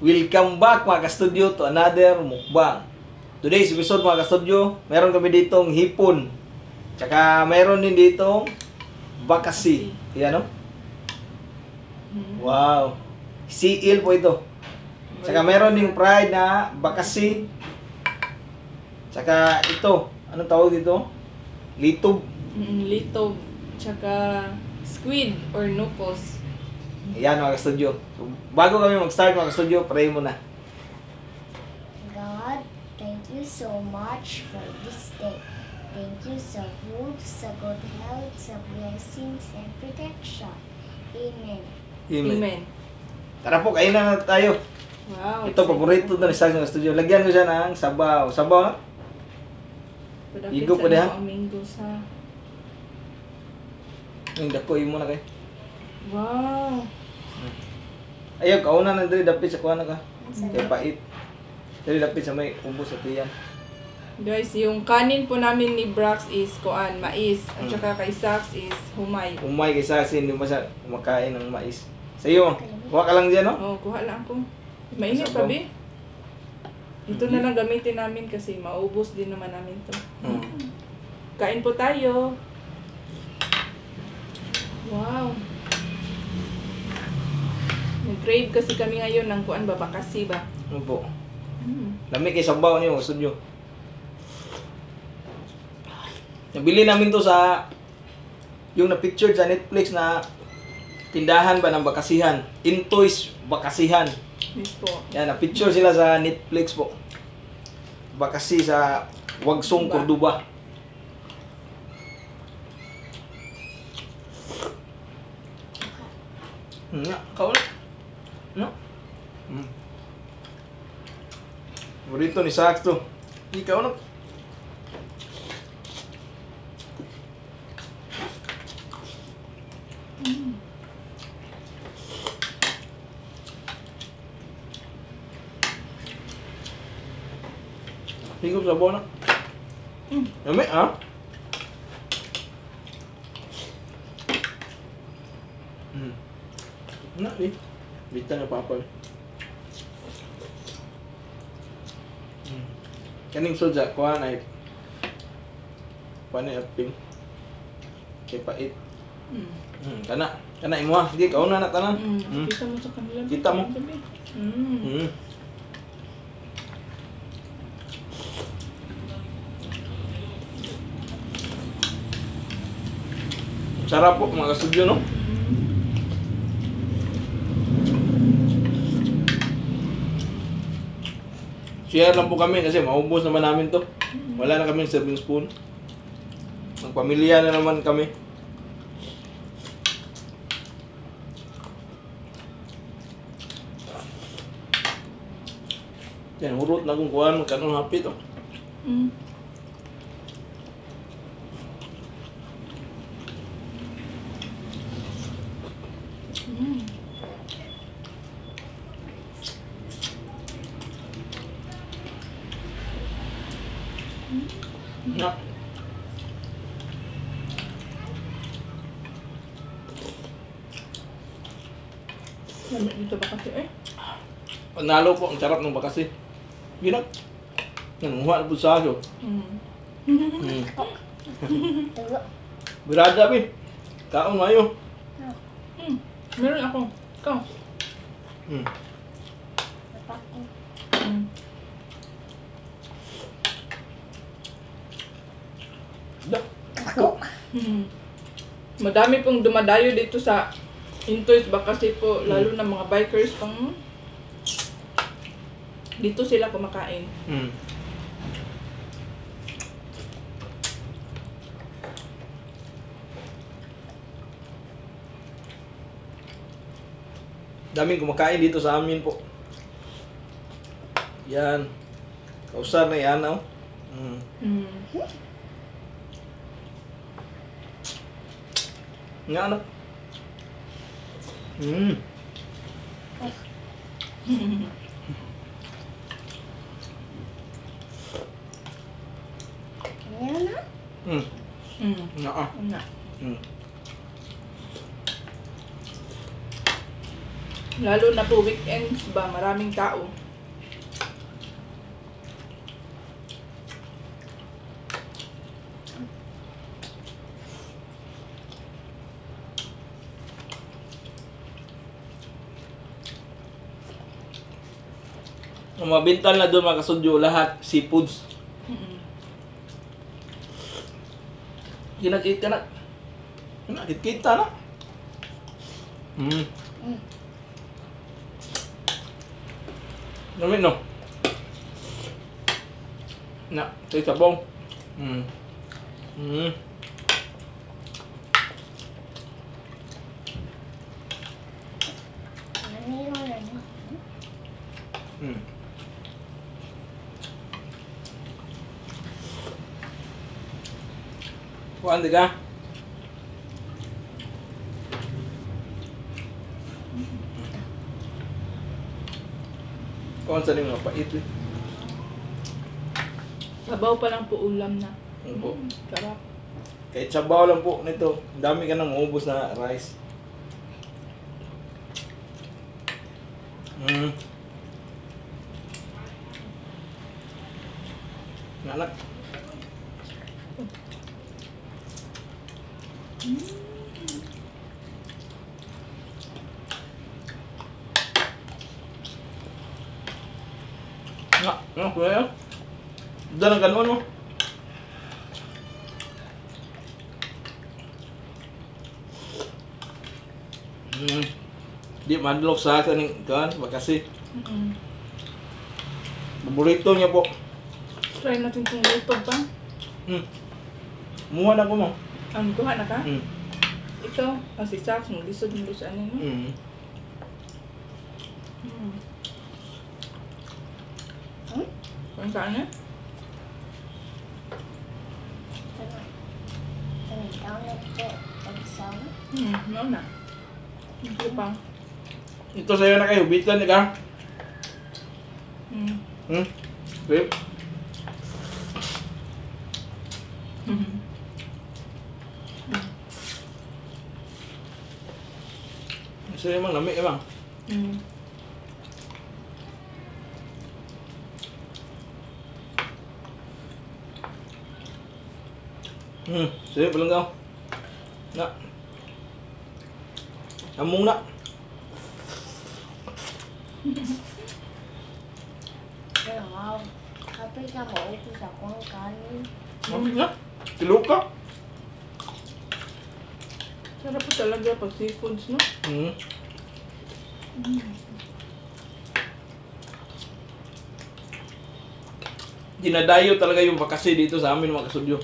Welcome back, mga ka-studio, to another mukbang. Today's episode, mga ka-studio, meron kami ditong hipon. Tsaka meron din ditong bakasi. Yan, no? Wow. Seal po ito. Tsaka meron ding fried na bakasi. Tsaka ito, anong tawag dito? Litob. Litob. Tsaka squid or nukos. Yan, mga ka-studio. So, bago kami mag-start, mga ka-studio, pray muna. God, thank you so much for this day. Thank you sa food, sa good health, sa blessings and protection. Amen. Amen. Amen. Tara po, kain na tayo. Wow. Ito, paborito na ni Sax, mga studio. Lagyan ko siya ng sabaw. Sabaw na? Padapit Igo sa po diha. imo ang mango sa. Yung dako mo na kay. Wow. Ayaw, kauna na diri dapit sa kuha na ka. Sa Kay pait. Diri dapit sa may ubos sa tiyan. Guys, yung kanin po namin ni Brax is kuan, mais. At saka kay Sax is humay. Umay kay Sax, hindi pa siya kumakain ng mais. Sa iyo, kuha ka lang diyan, no? Oh, kuha lang ako. Mainit Sabaw. pa, be. Ito na lang gamitin namin kasi maubos din naman namin to. Kain po tayo. Wow. Nag-crave kasi kami ngayon ng kuan ba, bakasi ba? Ano po? Mm. Lami kay sabaw niyo, gusto niyo. Nabili namin to sa yung na-picture sa Netflix na tindahan ba ng bakasihan. Intoys Bakasihan. Yes po. Yan, na-picture sila sa Netflix po. Bakasi sa Wagsong, Diba? Cordoba. Nga, kauna. No? Paborito ni Sax to. Ikaw na. Higop sa buwan na. Yummy, ah? Na, eh. Bita na papal. Kaning soja, kuha na eh. Kuha na aping. Kay pait. Kana. Kana imo ah. Sige, kauna na tanan. Kita mo sa kanila. Kita mo. Sarap po, mga ka-studio, no? Share lang po kami kasi maubos naman namin to. Wala na kaming serving spoon. Magpamilya na naman kami. Yan, hurot na kung kuhan, magkanon hapit, oh. Na. Lamig dito ba kasi eh? Panalo po, ang sarap ng bakasi. Ginag. Nanguha na po sa aso. Birada, bi. Kaon mayo. Meron ako. Ikaw. Da. Madami pong dumadayo dito sa Intoys Bakasi po, lalo na mga bikers pang dito sila kumakain. Daming kumakain dito sa amin po. Yan. Kausar na yan, oh. Nga, ano? Ano na? Nga, ah. Nga. Lalo na po weekends ba, maraming tao. Ang mabintan na doon mga kasudyo, lahat seafoods. Ginag-eat ka na. Nakikita na. Namit no? Na, ito yung sabong. Kuan di ka? Kuan sa mga pait eh. Sabaw pa lang po ulam na. Opo. Sarap. Kahit sabaw lang po nito, ang dami ka nang maubos na rice. Nanak. Nga, nga, kuya. Doon ang kanon mo. Di madlok sa akin ng kan, kasi paborito niya po. Try natin itong luto pa. Muha na ko mo. Ano, kuha na ka? Ikaw, kasi socks, maglisod mo sa ano mo. Kuha ka ano? No na. Ito pa. Ito sa'yo na kayo, bitan ka. Babe. Sa'yo emang lamig emang. Sa'yo palang kau. Na. Amung na. Wow. Kapit na maubos ako ang kanin. Kapit na? Kilo ka? Sarap po talaga pag seafoods, no? Dinadayo talaga yung bakasi dito sa amin mga kasudyo.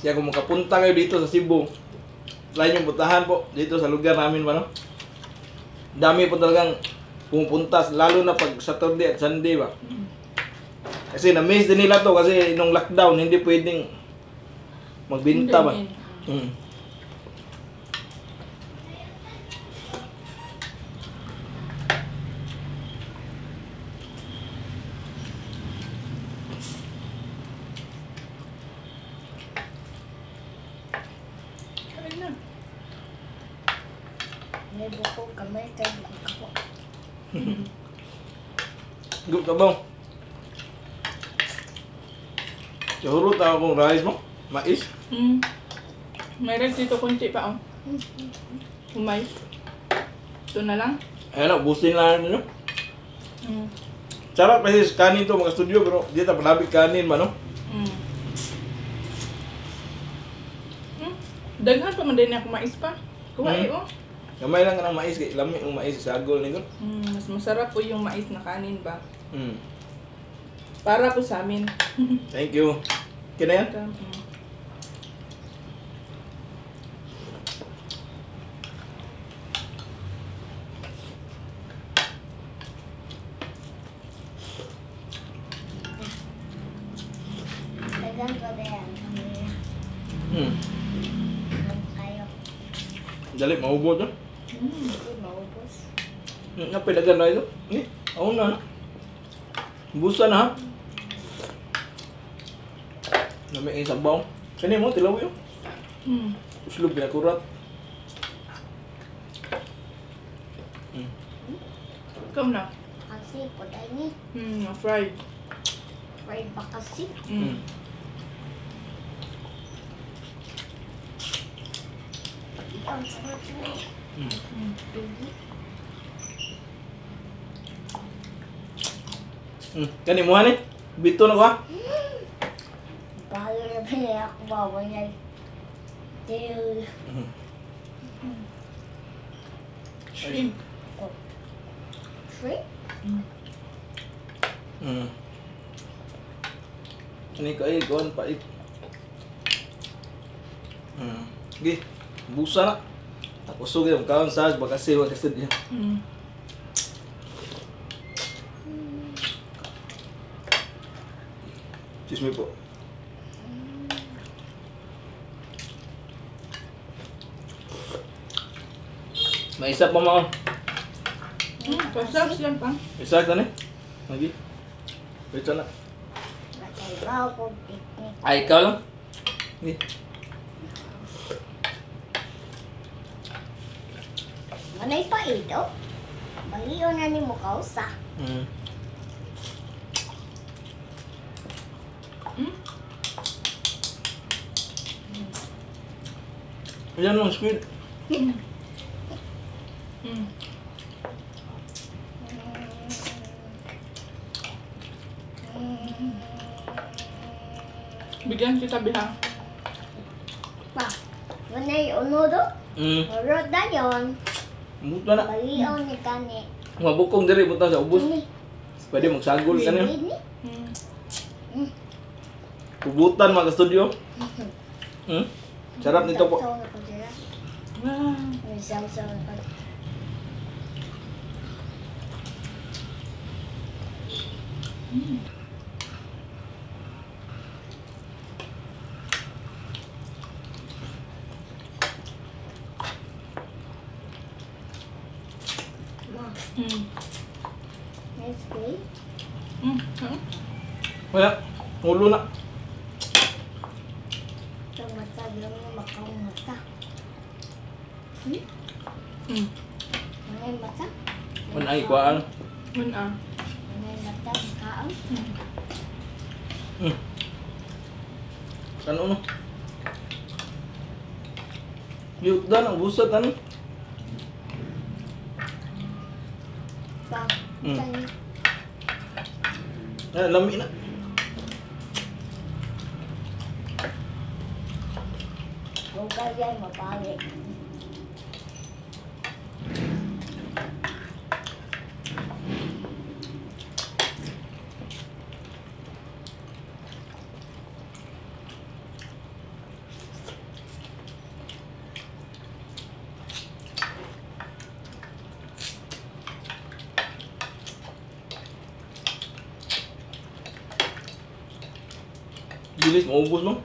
Kaya kung makapunta kayo dito sa Cebu, try nyo puntahan po dito sa lugar namin ba, no? Dami po talagang pumupunta, lalo na pag Saturday at Sunday ba. Kasi na-miss din nila to kasi nung lockdown hindi pwedeng magbinta ba. Kain na. May buko kamay kay buko. Good ka ba? Siguro tao kong rice mo? Mais? May rice dito konti pa oh. Humay. Ito na lang. Ayan na, ubusin lang ninyo. Sarap kasi kanin to mga studio pero di ta palabi kanin ba no? Daghan pa man din ako mais pa. Kuha oh. Gamay lang ka ng mais kay lami yung mais sagol nito. Mas masarap po yung mais na kanin ba. Para po sa amin. Thank you. Kina yan? Dagan pa ba yan? Kayo. Dali, maubos to. Hindi maubos. Napilagan na ito. Ako na. Busa na ha. Nami yung sabaw. Kani mo, tilaw yun. Uslog, pinakurat. Ikaw na. Kasi po tayo ni. Fried. Fried ba kasi? Ikaw sa mga. Kani mo ni? Bito na ko ha? Bahala na pala ako bawa niya. Shrimp. Shrimp? Ano ko ay kuan pait. Gi, busa na. Tapos sugay ang kaon sa bakasi bakasi diya. Excuse me po. May isa pa mga. Pasas lang pa. Isa ka ni? Lagi. Ito na. Ay, ikaw lang. Hindi. Manay pa ito? Baliw na ni mo kausa. Ayan mo, squid. Bigyan kita bihang. Pa, manay uno do? Urot na yun. Muta na. Baliw ni kani. Mabukong diri buta sa ubos. Pwede magsagol ka niyo. Kubutan mga studio. Sarap nito po. Wala, ulo na. Mata, mata. Mata? Manay kuan. Mana. Manay mata kaon. Ano no? Yut dan ang busat ano? Pa. Ah, lami na. Huwag yan mapangit. Bilis, maubos no?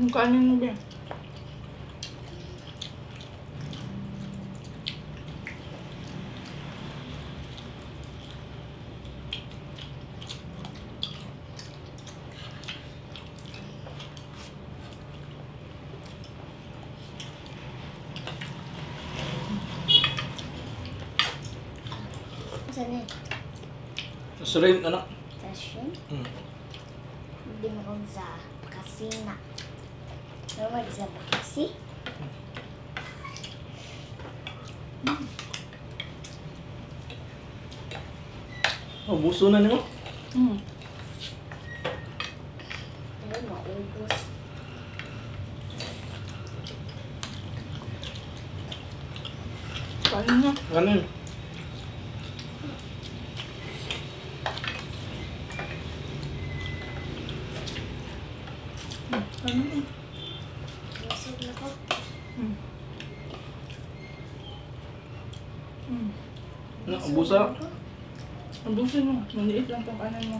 Yung kanin mo ba? Saan eh? Shrimp, ano? Sa shrimp? Hindi mo kong sa kasina. Tawag sa bakasi? Oh, buso na nimo. Ay, maubos. Kanin na. Kanin. Kanin. Busog na ko. Na, ubusa. Ubusin mo. Maliit lang itong kanan mo.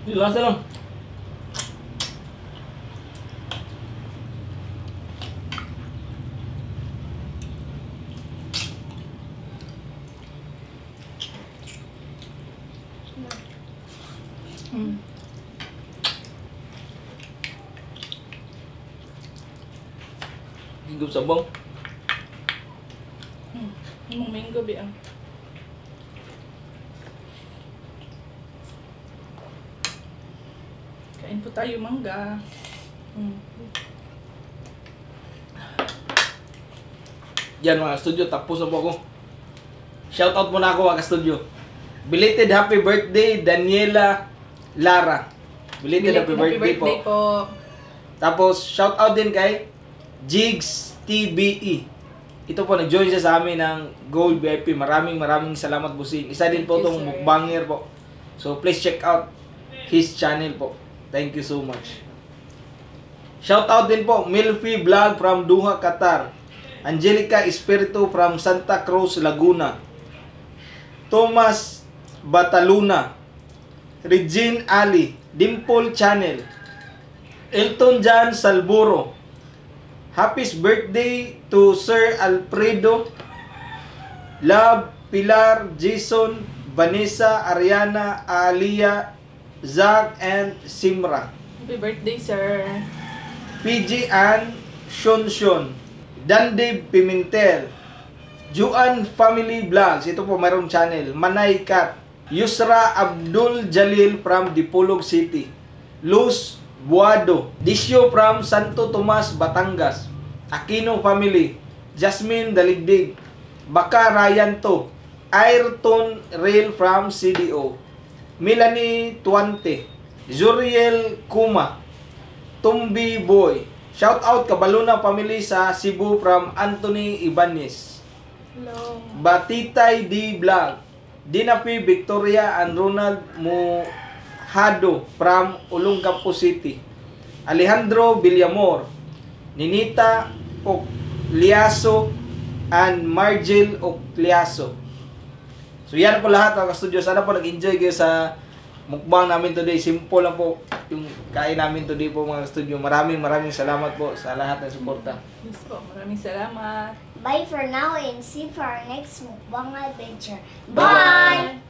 Di, lasa lang. Higop sabaw. Imong mango bi ang. Kain po tayo mangga. Yan, mga studio, tapos na po ako. Shout out muna ako, mga studio. Belated happy birthday, Daniela Lara. Belated happy birthday po. Po. Tapos, shout out din kay Jigs TBE. Ito po, nag-join siya sa amin ng Gold VIP. Maraming maraming salamat, Busing. Isa din po Thank you, itong sir. mukbanger po. So, please check out his channel po. Thank you so much. Shout out din po, Milfy Vlog from Doha, Qatar. Angelica Espiritu from Santa Cruz, Laguna. Thomas Bataluna. Regine Ali, Dimple Channel. Elton John Salburo. Happy birthday to Sir Alfredo. Love, Pilar, Jason, Vanessa, Ariana, Alia, Zach, and Simra. Happy birthday, sir. PG Ann Shon Shon. Dandy Pimentel. Juan Family Vlogs. Ito po mayroong channel. Manay Cat. Yusra Abdul Jalil from Dipolog City. Luz Buado. Disyo from Santo Tomas, Batangas. Aquino Family. Jasmine Daligdig. Baka Ryan To. Ayrton Rail from CDO. Melanie Tuante. Zuriel Kuma. Tumbi Boy. Shout out Kabaluna family sa Cebu from Anthony Ibanez. Hello. Batitay D Vlog. Dinapi Victoria and Ronald Muhado from Olongapo City. Alejandro Villamor. Ninita Ocliaso and Margel Ocliaso. So yan po lahat, mga studio. Sana po nag-enjoy kayo sa mukbang namin today. Simple lang po yung kain namin today po, mga studio. Maraming maraming salamat po sa lahat ng suporta. Yes po, maraming salamat. Bye for now and see you for our next mukbang adventure. Bye-bye. Bye!